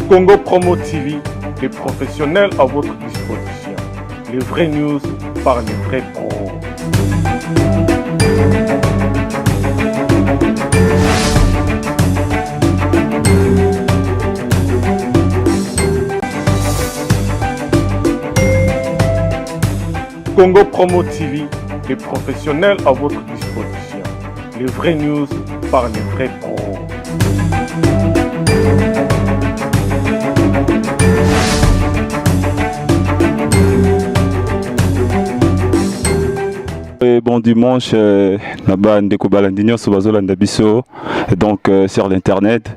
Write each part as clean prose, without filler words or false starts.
Congo Promo TV, les professionnels à votre disposition. Les vraies news par les vrais pros. Congo Promo TV, les professionnels à votre disposition. Les vraies news par les vrais pros. Et bon dimanche na bandeko balandi nyonso bazolanda biso donc sur l'internet.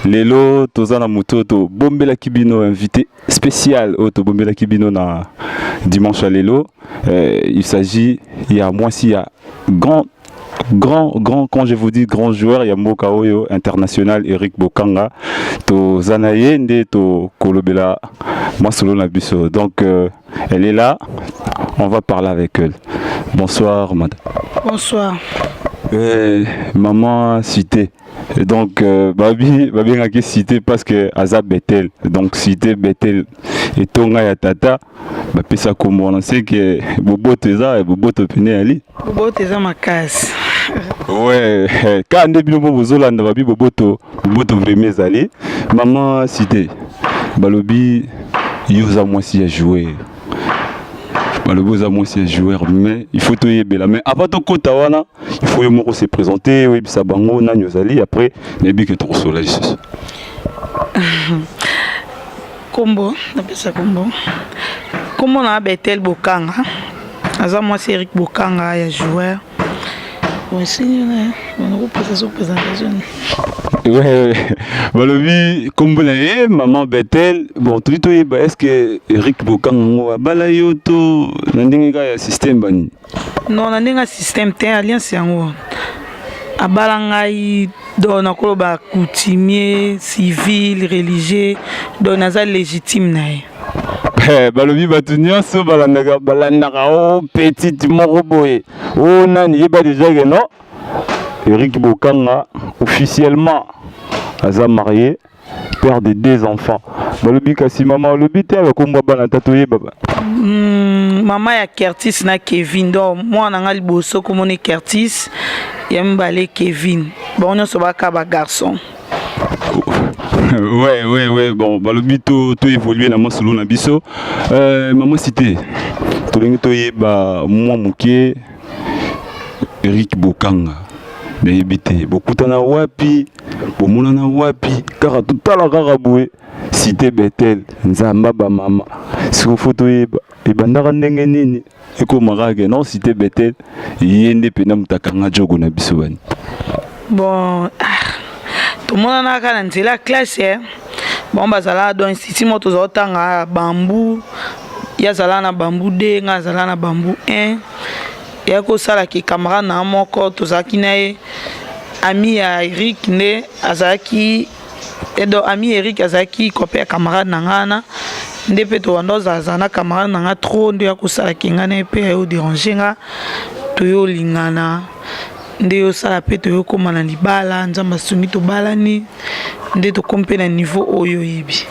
Lelo toza na moto tobombelaki bino, invité spécial oyo tobombelaki bino na dimanche ya lelo. Il s'agit ya mwasi ya grand, grand, grand, quand je vous dis grand joueur ya mboka oyo, international Eric Bokanga. Toza na ye nde tokolobela masolo na biso. Donc elle est là, on va parler avec elle. Bonsoir madame. Bonsoir. Maman Cité. Et donc babi babengaki Cité parce que aza Bethel. Donc Cité Bethel etonga ya tata bapesa kombo wana, c'est que boboto eza boboto pene ali. Boboto eza makasi. Ouais, kaka nde bino mpo bozolanda, babi boboto, boboto vraiment ezali. Maman Cité, balobi yo oza mwasi ya joueur, balobi oza mwasi ya joueur, mais il faut toyebela. Mais avant tokota wana, il faut yo moko se présenter, oyebisa bango nani ozali. Après nayebi ke tokosola lisusu. Kombo napesa, kombo na Betel Bokanga, aza mwasi Eric Bokanga ya joueur. Esili nakopesa so présentation. Ouais, balobi kombo na ye maman Betel. Bon, toli toyeba, est ce que Eric Bokanga ngo abala yo to na ndenge kaka ya système banini? Non, na ndenge ya système te. Alliance yango abala ngai, donc nakoloba coutumier, civil, religieux, donc naza légitime na ye. Balobi bato nyonso balandaka, balandaka o petite moko boye o nani, yeba déjà ke non, Eric Bokanga officiellement aza marié, père de deux enfants. Balobi kasi mama olobi te bakombwa bana ta toyeba ba. Mama ya Kertis na Kevin. Donc mwana nga liboso komoni Kertis, ya mibale Kevin, bango nyonso baka bagarçon. Ouais, bon, balobi to évoluer na masolo na biso. Maman Cité, tolingi toyeba mwa moke Eric Bokanga. Nayebi te bokutana wapi, bomonana wapi, kaka totala kaka boye Cité Betel, nzamba bamama. Siko faut toyeba ebandaka ndenge nini, ekomaka ke non, Cité Betel ye nde mpena moto akanga jogo na biso bani. Bon, ah, tomonana kaka na nzela ya classe. Bango bazala donc institut moko tozala kotanga bambu. Ye azala na bambu 2, ngai azala na bambu 1. Ya kosalaki camarade na moko tozalaki na ye, ami ya Eric nde azalaki. Donc ami Eric azalaki copain ya camarade na ngai wana nde mpe tobanda ozalazala na camarade na nga trop. Nde ya kosalaki ngai na ye mpe ayo déranger nga, toyolingana nde yosala mpe toyokóma na libala. Nzambe asungi, tobalani nde tokómi mpe na niveau oyo oyebi.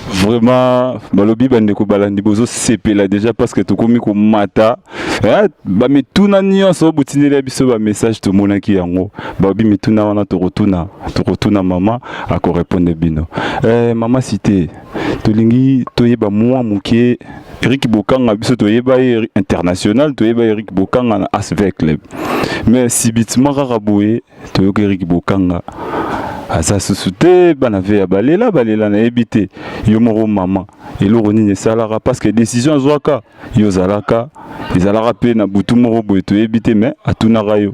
Vraiment, balobi bandeko balandi bozosepela déjà parce que tokomi komata bamituna nyonso botindeli biso bamessage, tomonaki yango. Balobi mituna wana tokotuna, tokotuna, mama akorépondre bino. Mama Cité, tolingi toyeba mwa moke Eric Bokanga. Biso toyeba ye international, toyeba Eric Bokanga na ASV Club, mais subitement kaka boye toyoka Eric Bokanga aza susu te. Bana ve ya balela balela, nayebi te yo moko mama eloko nini esalaka, parce que décision azwaka yo ozalaka, ezalaka mpe na butu moko boye, toyebi te, mais atunaka yo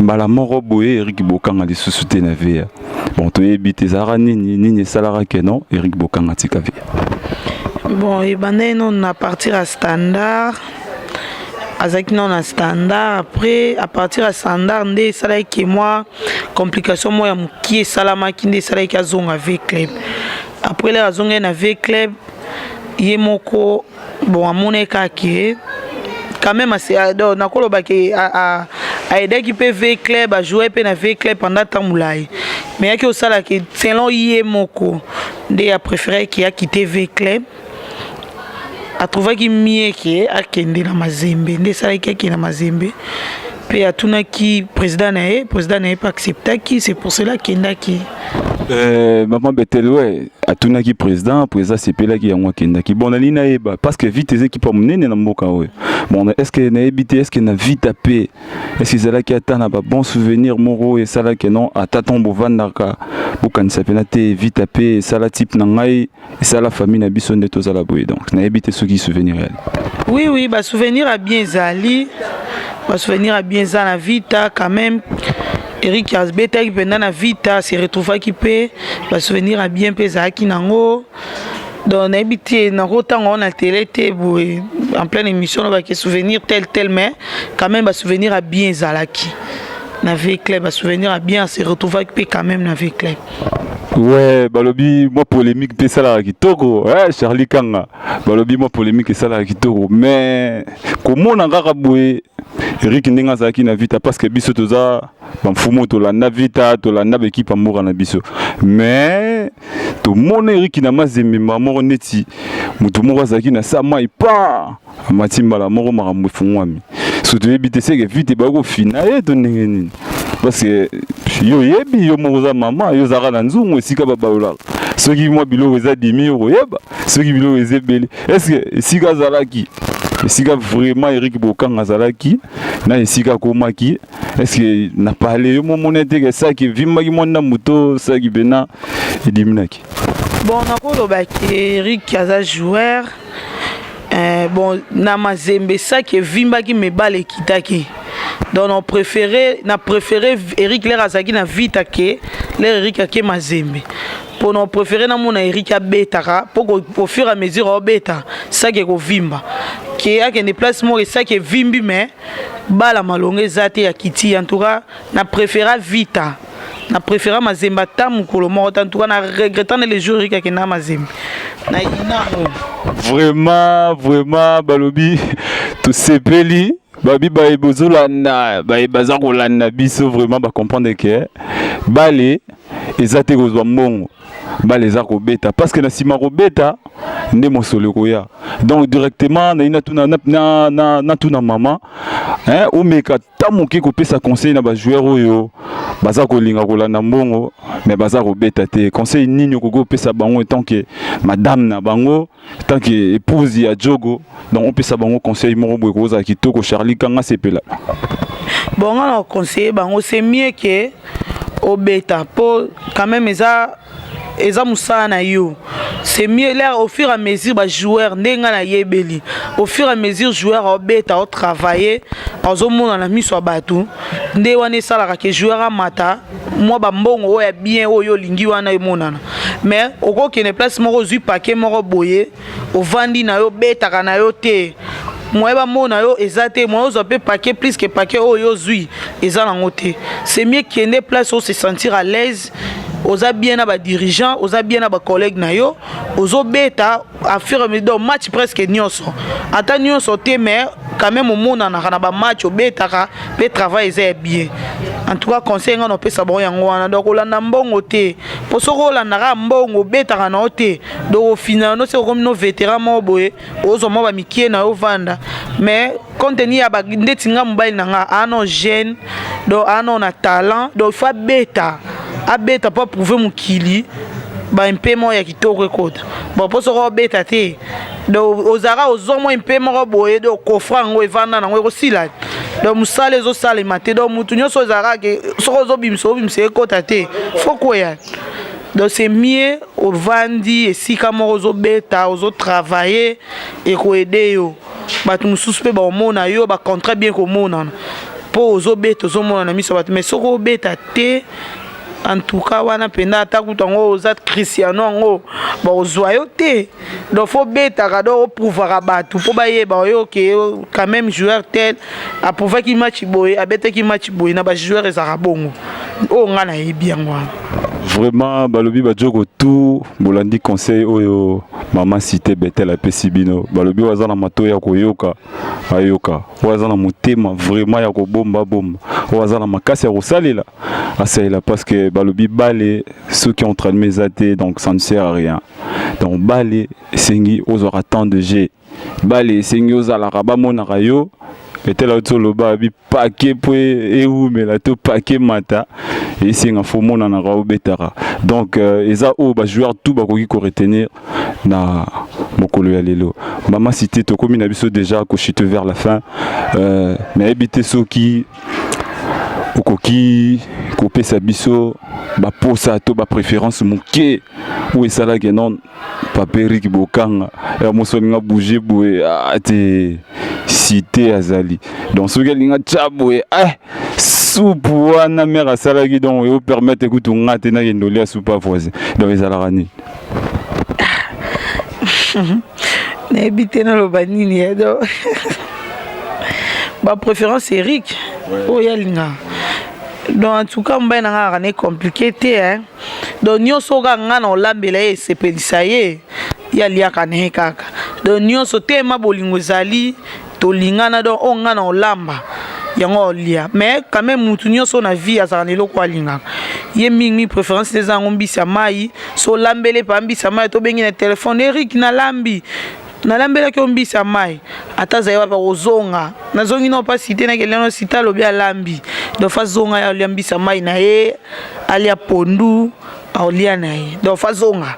mbala moko boye Eric Bokanga lisusu te na VA. Bon, toyebi te ezalaka nini, nini esalaka ke non, Eric Bokanga tika VA. Bon, ebandaki nano na partir ya Standard, azalaki nano na Standard. Après, à partir ya Standard nde esalaki mwa complication moko ya mokie esalamaki, nde esalaki azonga V Club. Après lere azongaki na V Club, ye moko bon amonaki kaka ke quand même, donc nakoloba ke Aaidaki mpe V Club, ajoue mpe na V Club pendant temps molai, mais yaki osalaki selon ye moko nde apréféré ke akite V Club. Atrouvaki mieux ke akende na Mazembe. Nde esalaki akende na Mazembe mpe atunaki président na ye, président na ye mpe acceptaki. C'est pour cela akendaki. Maman Betel, ouais, atunaki président, président asepelaki, yango akendaki. Bon, nalingi nayeba, parce que Vita eza équipe ya monene na mboka oyo. Bon, est ce que nayebi te, est ce que na Vita mpe, est ce que ezalaki ata na babon souvenir moko oyo esalaki non, ata ntango bovandaka bokanisa mpena te, Vita mpe esala type na ngai, esala famille na biso nde tozala boye? Donc nayebi te soki souvenir yali. Oui, basouvenir ya bien ezali, basouvenir ya bien eza na Vita quand même. Eric abetaki mpenza na Vita, se retrouvaki mpe basouvenir ya bien mpe ezalaki nango. Donc nayebi te, nakotanga ngo na télé te boye en pleine émission nobake souvenir tel tel, mais quand même basouvenir ya bien ezalaki na V Club, basouvenir ya bien, se retrouvaki mpe quand même na V Club. Ouais, balobi mwa polémique mpe esalaka kitoko. Eh, Charlie Kanga, balobi mwa polémique esalaka kitoko, mais komona kaka boye Erik ndenge azalaki na Vita, parce que biso toza bamfumu, tolanda Vita, tolanda baekipe ya mboka na biso, mais tomona Erik na Mazembe moko neti motu moko azalaki na sa mai pa amati mbala moko, makambo efungwami. So toyebi te seke Vita ebaki kofina ye to ndenge nini, parce que yo oyebi, yo moko oza mama, yo ozalaka na nzungu esika babalolaka. Soki mwa biloko eza dimi, yo koyeba soki biloko eza ebele. Est ce que esika azalaki, esika vraiment Erik Bokanga azalaki na esika akomaki, est ce que na pale yo momona teke saki evimbaki mwa ndambu to saki mpena ediminaki? Bon, nakolobaki Erik aza joueur. Bon, na Mazembe saki evimbaki, mebale ekitaki. Donc na préféré Eric lere azalaki na Vita ke lere Eric ake Mazembe, mpo na préféré namona Eric abetaka, mpo au fur et à mesure aobeta, saki ekovimba, ke akende place moko esaki evimbi, mais bala malongo eza te ya kiti. En tout cas na préféra Vita, na préféra Mazembe ata mokolo moko te. En tout cas na regrettant le jour Eric akenda Mazembe na inango. Vraiment, vraiment, balobi tosepeli, babi baye bozolanda, baye baza kolanda biso, vraiment bacomprendre ke bale eza te kozwa mbongo, bale eza kobeta, parce que na nsima kobeta nde mosolo ekoya. Donc directement nayi natuna na mama, hein, omeka ta moke kopesa conseil na bajoueur oyo baza kolinga kolanda mbongo mais baza kobeta te. Conseil nini okoki kopesa bango en tant que madame na bango, tant que épouse ya Jogo? Donc opesa bango conseil moko boye kozala kitoko. Charlie Kanga sepela. Bon, nga na conseiller bango, c'est mieux ke obeta, mpo quand même eza mosala na yo. C'est mieux l'air au fur et à mesure bajoueur, ndenge nga nayebeli, au fur et à mesure joueur aobeta, aotravaille, azomona na miso ya bato, nde wana esalaka ke joueur amata mwa bambongo oyo ya bien oyo olingi wana emonana. Mais okokende place moko, ozwi paquet moko boye, ovandi na yo, obetaka na yo te, moye bamona yo eza te, moye ozwa mpe paquet plus que paquet oyo ozwi eza nango te. C'est mieux kende place se sentir à l'aise, oza bien na badirigeant, oza bien na bacollègue na yo, ozobeta affaire. Donc match presque nyonso, ata nyonso te, mais quand même omonanaka na bamatch, obetaka mpe, travail eza ya bien. En tout cas conseil nga na opesa bango yango wana. Donc olanda mbongo te, mpo soki olandaka mbongo, obetaka na yo te. Donc ofinana no se okomi no vétéran moko boye, ozwa mwa bamikie na yo, ovanda. Mais compte tenu ya ndeti nga, mobali na nga ano jeune, donc ano na talent, donc il faut abeta, abeta mpo aprouve mokili, bampe moko ya kitoko ekota. Bon, mpo soki obeta te, donc ozalaka ozwa mwa mpe moko boye, donc kofra yango evanda nango, ekosila. Donc mosala ezosalema te. Donc mutu nyonso ezalaka ke soki ozobimisa, obimisa, ekota te, faut kweya. Donc c'est mieux ovandi esika moko, ozobeta, ozotravaille, ekoaider yo. Bato mosusu mpe baomona yo, bacontrat bien komonana, mpo ozobeta, ozomona na miso ya bato. Mais soki obeta te, en tout cas wana mpenza, ata kutu yango oza Cristiano, yango bakozwa yo te. Donc faut betaka, donc oprouvaka bato mpo bayeba oyo ke quand même joueur tel aprouvaki match boye, abetaki match boye. Na bajoueur ezalaka bongo, oyo ngai nayebi yango wana. Vraiment balobi ba djoko tout bolandi conseil oyo mama cité Bethel apesi bino. Balobi oyo aza na matoyi ya koyoka ayoka, oyo aza na motema vraiment ya kobomba bomba, oyo aza na makasi ya kosalela asalela, parce que balobi bale soki entraînement eza te, donc ça ne sert à rien. Donc bale esengi ozwaka temps de jeu, bale esengi ozalaka bamonaka yo. Bethel auti oloba abi pake mpo ewumela to pake mata esenga fo omonanaka obetaka. Donc eza oyo bajoueur tout bakoki koretenir na mokolo ya lelo. Mama Cité, tokomi na biso déjà kochute vers la fin. Nayebi te soki okoki kopesa biso baposa to bapréférence moke oyo esalaki non papa Eric Bokanga ya moso alinga bouge boye te Cité azali. Donc soki alinga tya boye supu wana mare asalaki, donc eopermettre kutu nga te nakende olia supu ya voisin. Donc ezalaka nini? Nayebi te naloba nini ya. Donc bapréférence Eric oyo alingaka, donc en tout cas mobali na nga kaka ne compliqué te hein. Donc nyonso kaka nga na olambela ye esepelisa ye, ye aliaka na ye kaka. Donc nyonso tema bolingo ezali, tolingana. Donc oyo nga na olamba yango olia, mais quand même mutu nyonso na vie azalaka na eloko alingaka ye mingi. Préférence eza yango mbisi ya mai. So olambeli pa mbisi ya mai, tobengi na telefone: "Erik, nalambi, nalambelaki yo mbisi ya mai." Ata azali wapi, kozonga: "Nazongi na mpa Cité, nakende no Cité, alobi alambi." Donc fa zonga ye alia mbisi ya mai na ye, alia pondu, aolia na ye. Donc fa zonga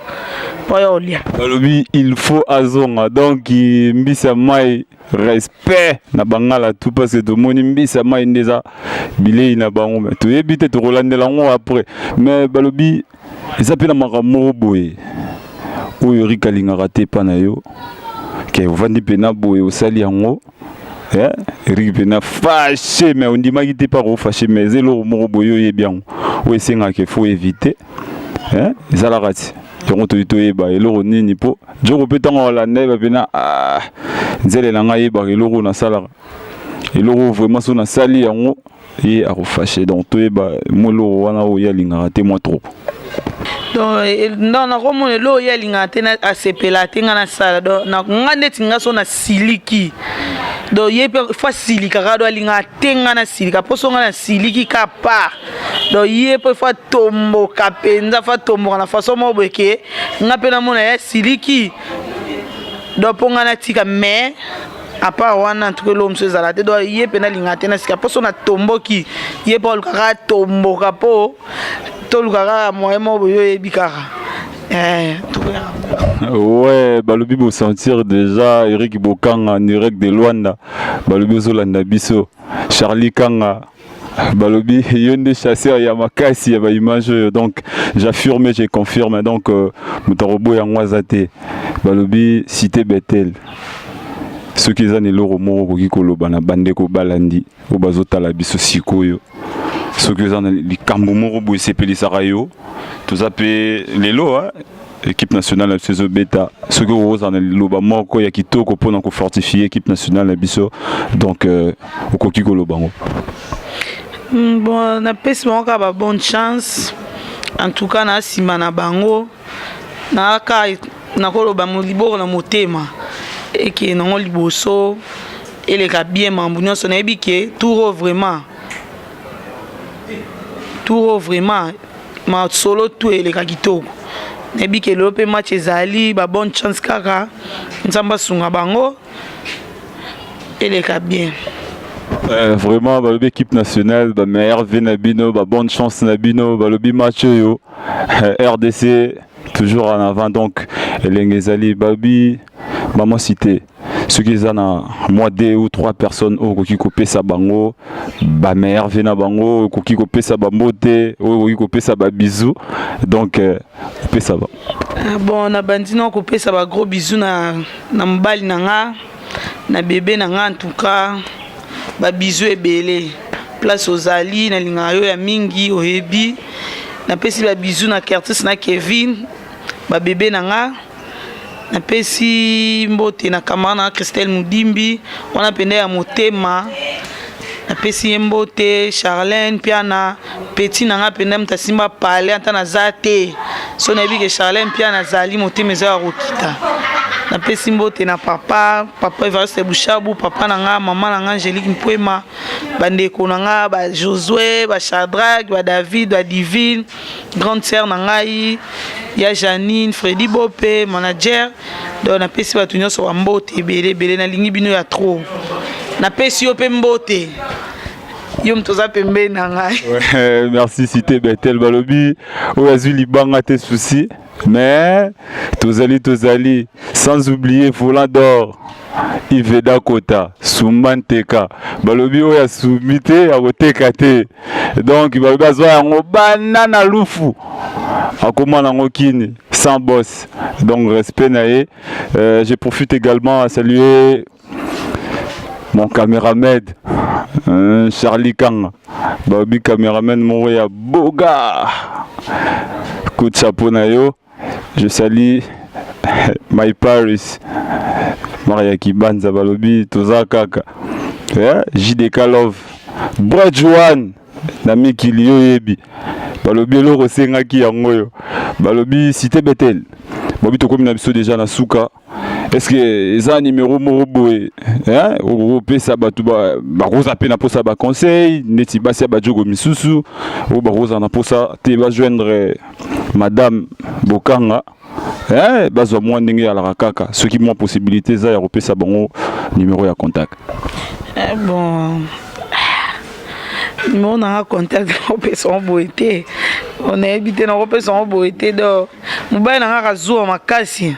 mpo ya olia. Balobi il faut azonga. Donc mbisi ya mai, respect na bangala tout, parce que tomoni mbisi ya mai nde eza bilei na bango. Me toyebi te, tokolandela yango après. Mais balobi eza mpe na makambo moko boye oyo Erik alingaka te epa na yo, ke ovandi mpena boye osali yango, Erik mpena fâché, mais ondimaki te mpa kofâcher. Mais eza eloko moko boye oyebi yango oyo esengaka faut éviter, ezalaka ti yango toyi toyeba eloko nini, mpo joko mpe ntango olanda yeba mpena nzele na ngai yebaka eloko oyo nasalaka, eloko oyo vraiment so nasali yango ye akofâcher. Donc toyeba mo eloko wana oyo ye alingaka te mwa trop. Donc donc nakomona eloko ye alingaka te, asepela te nga nasala. Donc nga neti nga so nasiliki, donc ye mpe fo asilika kaka. Donc alingaka te nga nasilika, mpo so nga nasiliki ka part, donc ye mpe fo atomboka mpenza, fo atomboka na façon moko boye ke nga mpe namona ye asiliki, donc mpo nga natika. Mais à part wana, en tout cas eloko mosusu ezala te. Donc ye mpe nalingaka te nasika, mpo so natomboki, ye mpe alukaka atomboka, mpo toluka kaka moyen moko boye oyebi kaka. Ouais, balobi bosentir déjà Eric Bokanga direct de Luanda. Balobi ozolanda biso. Charlie Kanga, balobi yo nde chasseur ya makasi ya baimage oyo. Donc j'affirme, je confirme. Donc moto akoboya yango aza te. Balobi Cité Betel, soki eza na eloko moko okoki koloba na bandeko balandi oyo bazotala biso sikoyo, soki eza na likambo moko boye esepelisaka yo, toza mpe lelo équipe nationale na biso ezobeta, soki okozala na liloba moko ya kitoko mpona kofortifie équipe nationale na biso, donc okoki koloba yango. Bon, napesi bango kaka babonne chance. En tout cas na nsima na bango naka nakoloba liboko na motema, eke nango liboso, eleka bien mambu nyonso. Nayebi ke tour oyo vraiment, tour oyo vraiment masolo tu eleka kitoko. Nayebi ke lelo mpe match ezali, babonne chance kaka, Nzambe asunga bango, eleka bien. Vraiment balobi équipe nationale, bameilleurs vœux na bino, babonne chance na bino. Balobi match oyo, RDC toujours en avant. Donc elenge ezali. Balobi mama Cité, soki eza na mwa deux ou trois personnes oyo okoki kopesa bango bameilleurs vœux na bango, okoki kopesa bambote oyo okoki kopesa babisous, donc opesa ba Ah, bon, nabandi na kopesa bagros bisous na mobali na nga, na bebe na nga. En tout cas babisous ebele place ozali, nalingaka yo ya mingi, oyebi. Napesi babisous na Curtis na Kevin, babebe na nga. Napesi mbote na camarade na Christelle Mudimbi wana pende ya motema. Napesi ye mbote Charlène Mpiana, petit na nga mpenza moto asimba palais ata naza te. So nayebi ke Charlène Mpiana azali motema eza ya kokita. Napesi mbote na papa, papa Evariste Bushabu, papa na nga, mama na nga Angélique Mpwema, bandeko na nga ba Josué, ba Shadrach, ba David, ba Divine, grande sœur na ngai ya Janine, Freddy Bope, manager. Donc napesi bato nyonso ba mbote ebele ebele, nalingi bino ya trop. Napesi yo mpe mbote, yo moto oza pembeni na ngai. Ouais, merci Cité Bethel balobi oyo azwi libanga te souci mais tozali tozali sans oublier volant d'or Yves Dakota Sumba Nteka balobi oyo asumbi te akoteka te donc balobi azwa yango banda na lufu akoma nango kini sans boss donc respect na ye. Je profite également à saluer mon caméraman Charlie Kanga balobi caméraman moko ya boga coup de chapeau na yo. Je salue my Paris Maria Kibanza balobi toza kaka JDK Love Brad Joan na mikili yo yebi balobi eloko osengaki yango oyo balobi Cité Bethel bobi tokomi na biso déjà na suka. Est-ce que eza numéro moko boye okopesa bato bakoza mpe na mposa baconseil neti basi ya bajogo misusu oyo bakozala na mposa te bajoindre madame Bokanga, bazwa mwa ndenge alaka kaka soki mwa possibilité eza ya kopesa bango numéro ya contact? Bon, numéro nanga contact nakopesa ngo boye te, nayebi te, nakopesa ngo boye te. Donc mobali nanga kazuwa makasi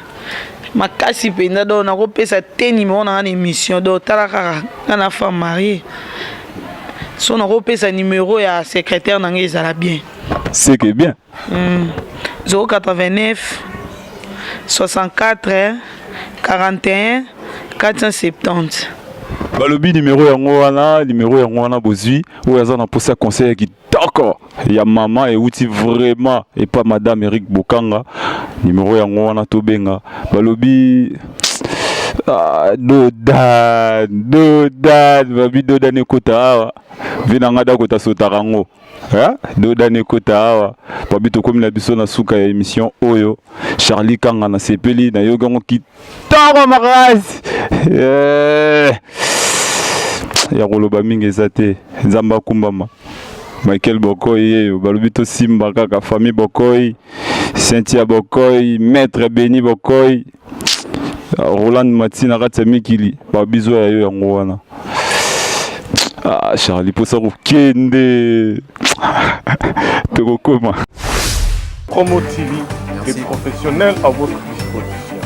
makasi mpenza, donc nakopesa te numéro nanga na émission. Donc tala kaka nga na femme mariée, so nakopesa numéro ya secrétaire nanga ezala bien. C'est que bien. 089 64 41 470. Balobi numéro yango wana, numéro yango wana bozwi oyo aza na mposa conseil ya kitoko ya mama euti vraiment epa madame Eric Bokanga, numéro yango wana tobenga. Balobi ah, dodan dodan babi dodan ekota awa vi na nga dakota sotaka yango dodan ekota awa. Babi tokomi na biso na suka ya émission oyo. Charlie Kanga, nasepeli nayoki yango kitoko makasi. Ya koloba mingi eza te, Nzambe akumbama. Michael Bokoy yeyo balobi tosimba kaka famille Bokoy, Cynthia Bokoy, maître Beni Bokoy, Roland Mati na kati ya mikili babizwa ya yo yango wana. Ah, Charlie mposa kokende tokokoma. Promo TV, les professionnels à votre disposition.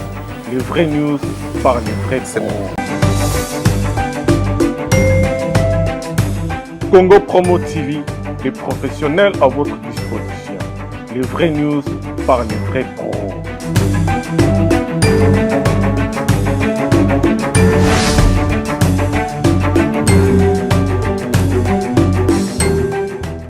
Les vraies news par les vrais pros. Congo Promo TV, les professionnels à votre disposition. Les vraies news par les vrais pros.